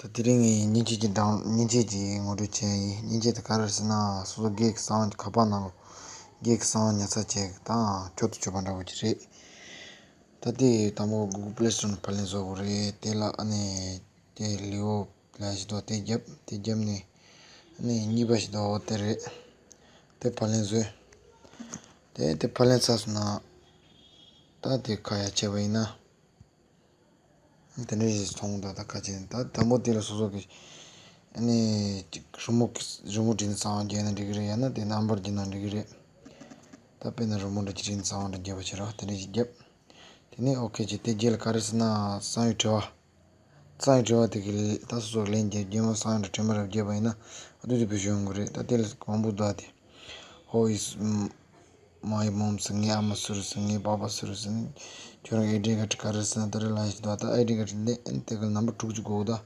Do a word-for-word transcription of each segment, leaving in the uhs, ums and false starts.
ད་དེ་རིང་ངས་མཉེན་ཆས་ཀྱི་སྦྲང་མཉེན་ཆས་ཀྱི་ངོ་སྤྲོད་བྱས་ཡིན། མཉེན་ཆས་དེ་ག་རེ་ཟེར་ན་སོ་སོ་སྒེག་གི་གསང་བ་ཁ་པར་ནང་ལ་སྒེག་གི་གསང་བ་ཉར་ཚགས་བྱེད་དང་མཆོད་དུ་བཅུག་པ་འདྲ་བོ་ཅིག་རེད། ད་དེ་དང་པོ་Google Play Store ནས་ཕབ་ལེན་བཟོ་དགོས་རེད། དེ་ལ་ཨ་ནི་དེ་ལེའོ་ལ་ཞིག་འདུག་དེ་རྒྱབ། དེ་རྒྱབ་ནས་ཨ་ནི་གཉིས་པ་ཞིག་འདུག་དེ་རེད། དེ་ཕབ་ལེན་བཟོས། དེ་དེ་ཕབ་ལེན་ཚར་སོང་ན་ད་དེ་ཁ་ཡར་བྱས་པ་ཡིན་ན། དེ་འདྲ་ཞིག་མཐོང་འདུག་ད་ཁ་ཅིག་ད་དང་པོ་དེ་ལ་སོ་སོ་གི་ཨ་ནི་ཅིག་རི་མོ་རི་མོ་བྲིས་ནས་གསང་བ་རྒྱག་ན་འགྲིག་གི་རེད། ཡང་ན་དེ་ནམ་བར་རྒྱག་ན་འགྲིག་གི་རེད། ད་དཔེར་ན་རི་མོ་འདྲ་ཅིག་བྲིས་ནས་གསང་བ་འདྲ་རྒྱག་པ་བྱེད་རོགས། དེ་འདྲ་ཞིག་རྒྱབ། དེ་ནས་ཨོ་ཁེ་བྱས། དེ་རྗེས་ལ་ག་རེ་ཟེར་ན་གསང་བའི་དྲི་བ། གསང་བའི་དྲི་བ་དེ་གི་ལན་ད་སོ་སོ་ལན་རྒྱག་རྒྱུ་མ། གསང་བའི་དྲི་མ་རབ་རྒྱབ་པ་ཡིན་ན་ཨ་དུས་དུ་བེད་སྤྱོད་ཡོང་གི་རེད། ད་དེ་ལ་མང་པོ་འདུག་དེ། Who is my mom ཟེར། ངའི་ཨ་མ་སུ་རེད་ཟེར། ངའི་པ་པ་སུ་རེད་ཟེར། ཁྱོད་རང་ཨའི་ཌེན་ཊི་ཀཱར་ཌི་ག་རེ་ཟེར་ན་ད་རེས་ལ་ཞིག་འདུག་ད་ཨའི་ཌེན་ཊི་ཀཱར་ཌི་ལེན་དེ་གི་ནམ་བར་དྲུག་ཅུ་དགོས་ད།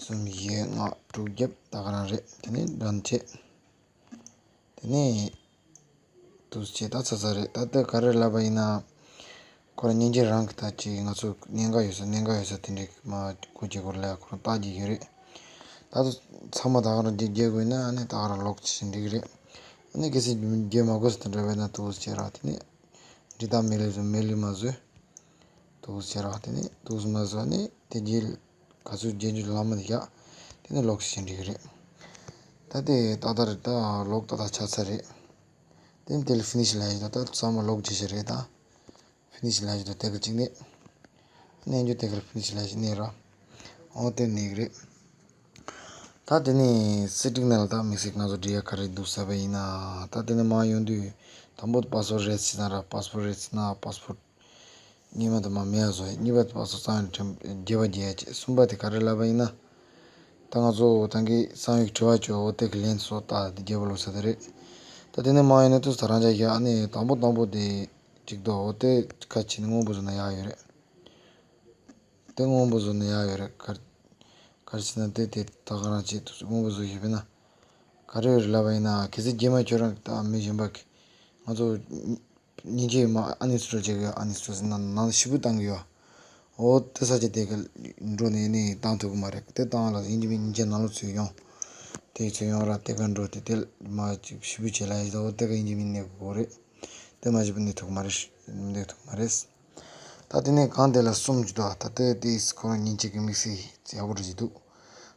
གསུམ་བཞི་ལྔ་དྲུག་བརྒྱབ། ད་ག་རང་རེད། དེ་ནས་ཌན་བྱས། དེ་ནས་འདུག་སེ་བྱས། ད་ཚར་ཚར་རེད། ད་ལྟ་ག་རེ་ལབ་པ་ཡིན་ན། ཁོ་རང་མཉེན་ཆས་རང་གི་ད་ཅིག་ང་ཚོ་གནད་འགག་ཡོད་ས་གནད་འགག་ཡོད་ས་དེ་འདྲའི་མ་སྒོ་འབྱེད་སྐོར་ལ་ཁོ་རང་བརྟག་དཔྱད་ཡོད་རེད། ད་ཚང་མ་ད་ག་རང་འབྱེད་དགོས་ན་ཨ་ནི་ད་ག་རང་ལོག་བྱེད་བཞིན་འགྲིག་གི་རེད། ཨ་ནི་གལ་སྲིད་འབྱེད་མ་དགོས་ས་དེ་འདྲ་བས་ན་འདུག་སེ་བྱས་ར། དེ་ནས་འབྲི་སྟངས་མེད་ལས་བཟོ། མེད་ལས་མ་བཟོས། འདུག་སེ་བྱས་ར། དེ་ནས་འདུག་སེ་མ་བཟོས་ནས་དེ་རྗེས་ག་ཚོད་འབྱེད་རྒྱུ་ལ་མ་དེ་བཞག་དེ་ནས་ལོག་བྱེད་བཞིན་འགྲིག་གི་རེད། ད་དེ་ཏག་ཏག་རེད། ད་ལོག་ཏག་ཏག་ཆགས་ཚར་རེད། དེ་ནས་དེ་ལ་ཕི་ནི་ཤི་ལབ་ཡ་ཞིག་འདུག་ད་ཚང་མ་ལོག་བྱེད་བཞིན་རེད། ད་ཕི་ནི་ཤི་ལབ་ཡ་ཞིག་འདུག་དེ་ག་ཅིག་ནས་གནས་འགྱུར་དེ་གར་ཕི་ནི་ཤི་ལབ་ཡ་ཞིག་གནས་ར། འོ་དེ་གནས་གི་རེད། ད་དེ་ནས་སེ་ཊིང་ནང་ལ་ད་དམིགས་བསལ་ང་ཚོ་འབྲི་ཡ་ག་རེ་འདུག་ཟེར་བ་ཡིན་ན། ད་དེ་ནས་མར་ཡོང་དུས་དང་པོ་པཱ་སི་ཝརཌ་རེད་ཟེར་ན་ར། པཱ་སི་ཝརཌ་རེད་ཟེར་ན་པཱ་སི་ཝརཌ་སྔོན་མ་དེ་མར་མེད་པ་བཟོ་ཡ། གཉིས་པ་དེ་པཱ་སི་ཝརཌ་གསང་བའི་དྲི་མ་རྒྱས་པ་རྒྱག་ཡ་བྱས། གསུམ་པ་དེ་ག་རེ་ལབ་པ་ཡིན་ན། ད་ང་ཚོ་ད་གིན་གསང་བའི་དྲི་བ་བཅོ་འོ་དེ་གི་ལན་སོ་ད་དེ་རྒྱས་པ་ལོག་ས་དེ་རེད། ད་དེ་ནས་མར་ཡོང་ནས་དུས་ད་རང་ཅག་ཡ་ཨ་ནི་དང་པོ་དང་པོ་དེ་གཅིག་འདུག་འོ་དེ་ཁ་ཕྱེ་ནས་སྔོན་པོ་བཟོ་ན་ཡག་ཡོད་རེད། དེ་སྔོན་པོ་བཟོ་ན་ཡག་ཡོད་རེད། ག་ག་རེ་ཟེར་ན་དེ་དེ་ད་ག་རང་བྱེད་དུས་སྔོན་པོ་བཟོ་ཞེས་པས་ན། ག་རེ་ཡོད་རེད་ལབ་པ་ཡིན་ན། གལ་སྲིད་རྗེས་མ་ཁྱོད་རང་གི་ད་མི་གཞན་པ་གི་ང་ཚོ་མཉེན་ཆས་མ་ཨན་ཨིན་སི་ཊོལ་བྱེད་གི་ཡོད། ཨན་ཨིན་སི་ཊོལ་ཟེར་ན་ནང་ལ་ཤི་བོ་བཏང་གི་ཡོད། འོ་དེ་ས་ཆ་དེ་ག་འགྲོ་ནས་ནས་བཏང་ཐུབ་གི་མ་རེད། དེ་བཏང་ལ་ཡིན་གཅིག་མིན་གཅིག་མཉེན་ཆས་ནང་ལོགས་ཚུད་ཡོང་། དེ་ཚུད་ཡོང་ར་དེ་ག་འགྲོ་དེ་དེ་མ་ཅིག་ཤི་བོ་བྱེད་ལ་ཡིན། འོ་དེ་ག་ཡིན་གཅིག་མིན་གནས་དགོས་རེད། དེ་མ་བྱས་པ་གནས་ཐུབ་གི་མ་རེད། གནས་ཐུབ་གི་མ་རེད། ད་དེ་ནས་གང་དེ་ལ་གསུམ་ཅིག་འདུག་ད་ལྟ་དེ་ཁོ་རང་མཉེན་ཆས་ཀྱི་དམིགས་བསལ་ཡག་པོ་འདྲ་ཅིག་འདུག་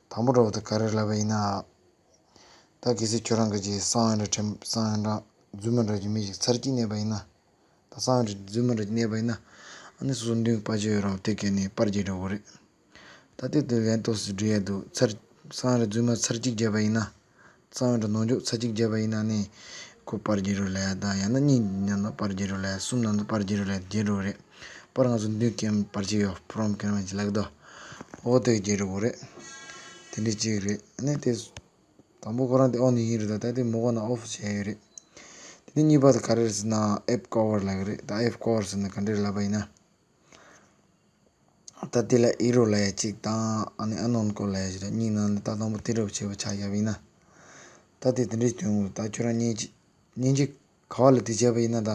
དང་པོ་འདྲ་བོ་དེ་ག་རེ་ལབ་པ་ཡིན་ན། ད་གལ་སྲིད་ཁྱོད་རང་གི་ཅིག་གསང་བའི་འདྲ་ཁྲིམས་གསང་བའི་འདྲ་རྫུན་མ་འདྲ་ཅིག་མི་ཞིག་ཚར་གཅིག་གནས་པ་ཡིན་ན། ད་གསང་བའི་འདྲ་རྫུན་མ་འདྲ་ཅིག་གནས་པ་ཡིན་ན། ཨ་ནི་སོ་སོ་མདུན་པར་ཆས་ཡོད་རང་དེ་གས་ནས་པར་རྒྱག་འགྲོ་དགོས་རེད། ད་དེ་དེ་ལན་ཏོག་ཙམ་འགྲོ་ཡ་འདུག་ཚར་གསང་བའི་འདྲ་རྫུན་མ་ཚར་གཅིག་བརྒྱབ་པ་ཡིན་ན། གསང་བའི་འདྲ་ནོར་འཇོག་ཚར་གཅིག་བརྒྱབ་པ་ཡིན་ན་ནི། ཁོ་པར་རྒྱག་རོགས་ལབ་ཡ་དང་ཡང་ན་གཉིས་ནང་ན་པར་རྒྱག་རོགས་ལབ་ཡ། གསུམ་ནང་ན་པར་རྒྱག་རོགས་ལབ་ཡ་རྒྱག་འགྲོ་རེད། པར་ང་ཚོ་མདུན་སྐྱེམས་པར་ཆས་ཡོད། ཕོ་རོམ་སྐྱེམས་ཅིག་ལབ་ཀྱི་འདུག་འོ་དེ་རྒྱག་འགྲོ་དགོས་རེད། དེ་འདྲ་གཅིག་རེད། ཨ་ནི་དེ། དང་པོ་ཁོ་རང་དེ་ཨོན་ཡིན་རེད། ད་ལྟ་དེ་མོ་གོ་ནང་ཨོཕ་བྱས་ཡོད་རེད། དེ་ནས་གཉིས་པ་དེ་ག་རེ་རེད་ཟེར་ན་ཨེབ་ཀོ་བར་ལབ་ཀྱི་རེད། ད་ཨེབ་ཀོ་བར་ཟེར་ན་ག་འདྲ་རེད་ལབ་པ་ཡིན་ན། ད་དེ་ལ་ཨི་རོ་ལབ་ཡ་གཅིག་དང་ཨ་ནི་ཨ་ནོན་ཀོ་ལབ་ཡ་གཅིག་རེད། གཉིས་ནང་ནས་ད་དང་པོ་དེ་འདྲ་བོ་བྱས་པ་ཆགས་ཡ་ཡིན་ན། ད་དེ་དེ་འདྲའི་དོན་དངོས་ད་ཁྱོད་རང་མཉེན་ཆས་མཉེན་ཆས་ག་བ་ལ་དེ་བྱས་པ་ཡིན་ན་ད།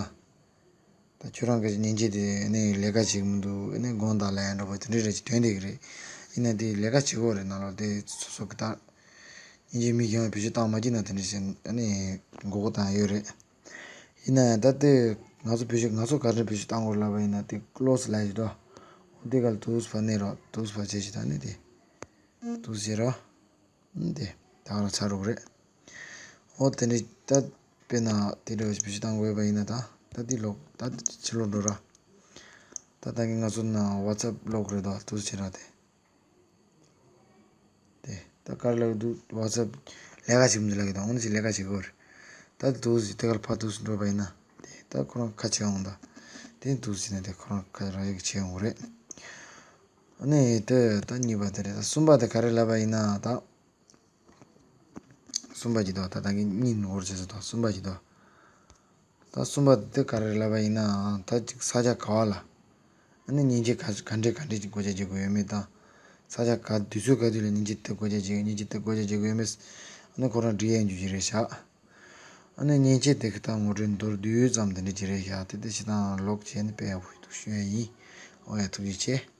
ད་ཁྱོད་རང་གི་མཉེན་ཆས་དེ་ནི་ལས་ཀ་བྱེད་ཀྱི་མི་འདུག་ནི་དགོངས་དག་ལབ་ཡ་འདྲ་པོ་དེ་འདྲའི་རེ་ཞིག་ཐོན་བསྡད་ཀྱི་རེད། ཡིན་ན་དེ་ལས་ཀ་བྱེད་དགོས་རེད། ནང་ལོགས་དེ་སོ་སོ་གི་ད་མཉེན་ཆས་མི་གཞན་པ་བེད་སྤྱོད་བཏང་མ་བཅུག་ན་དེ་འདྲ་ཞིག་ནི་མགོ་སྐོར་བཏང་ཡོད་རེད། ཡིན་ན་ཡང་ད་དེ་ང་ཚོ་བེད་སྤྱོད་ང་ཚོ་ག་རེ་བེད་སྤྱོད་བཏང་དགོས་ལབ་པ་ཡིན་ན་དེ་ཀློ་སི་ལབ་ཡ་ཞིག་འདུག་འོ་དེ་ག་ལ་དུས་ཕར་གནས་རོགས། དུས་ཕར་བྱས་ཞིག་ད་ནི་དེ་དུས་བྱེད་རོགས། འདི་ད་ག་རང་ཚར་རུག་རེད། འོ་དེ་འདྲ་ད་དཔེར་ན་དེ་འདྲ་བེད་སྤྱོད་བཏང་དགོས་པ་ཡིན་ན་ད་ད་འདི་ལོག་ད་འདི་ཕྱི་ལོག་འགྲོ་ར། ད་ད་གིན་ང་ཚོ་ན་ཝ་ཚབ་ལོག་རེད་དོ། དུས་ཕྱི་ར་དེ་དེ་ད་ག་རེ་ལབ་འདུག་ཝ་ཚབ་ལས་ཀ་བྱེད་མི་འདུག་ལབ་གི་ད། འོ་ན་ཅི་ལས་ཀ་བྱེད་དགོས་རེད། ད་དུས་དེ་གར་ཕར་དུས་འགྲོ་བ་ཡིན་ན་དེ་ད་ཁོ་རང་ཁ་ཆེ་འོང་ད། དེ་དུས་ཕྱི་ན་དེ་ཁོ་རང་ཁ་ར་ཡིག་ཆེ་འོང་རེད། ཨ་ནི་དེ་ད་གཉིས་པ་དེ་རེད། ད་གསུམ་པ་དེ་ག་རེ་ལབ་པ་ཡིན་ན་ད། གསུམ་པ་ཅིག་དོ། ད་ད་གིན་གཉིས་ནོར་བྱས་སོང་དོ། གསུམ་པ་ཅིག་དོ། ད་གསུམ་པ་དེ་ག་རེ་ལབ་པ་ཡིན་ན་ད་ཅིག་ས་ཆ་ག་བ་ལ་ཨ་ནི་མཉེན་ཆས་ག་ག་འདྲས་ག་འདྲས་ཅིག་སྒོ་ལྕགས་བྱེད་དགོས་ཡོད་མེད་དང་། ས་ཆ་ག་དུས་ཚོད་ག་དུས་ལ་མཉེན་ཆས་དེ་སྒོ་ལྕགས་བྱེད་མཉེན་ཆས་དེ་སྒོ་ལྕགས་བྱེད་དགོས་ཡོད་མེད། ཨ་ནི་ཁོ་རང་འབྲི་ཡས་འཇུ་གི་རེད་ཤག་ཨ་ནི་མཉེན་ཆས་དེ་གི་ད་ངོ་སྤྲོད་མདོར་བསྡུས་ཙམ་དེ་འདྲ་ཅིག་རེད་ཤག་དེ་དེ་ཞིག་དང་ལོག་བྱས་ནས་དཔེ་ཡག་པོ་ཞིག་འདུག་ཞུ་ཡས་ཡིན། ཨོ་ཡ་ཐུགས་རྗེ་ཆེ།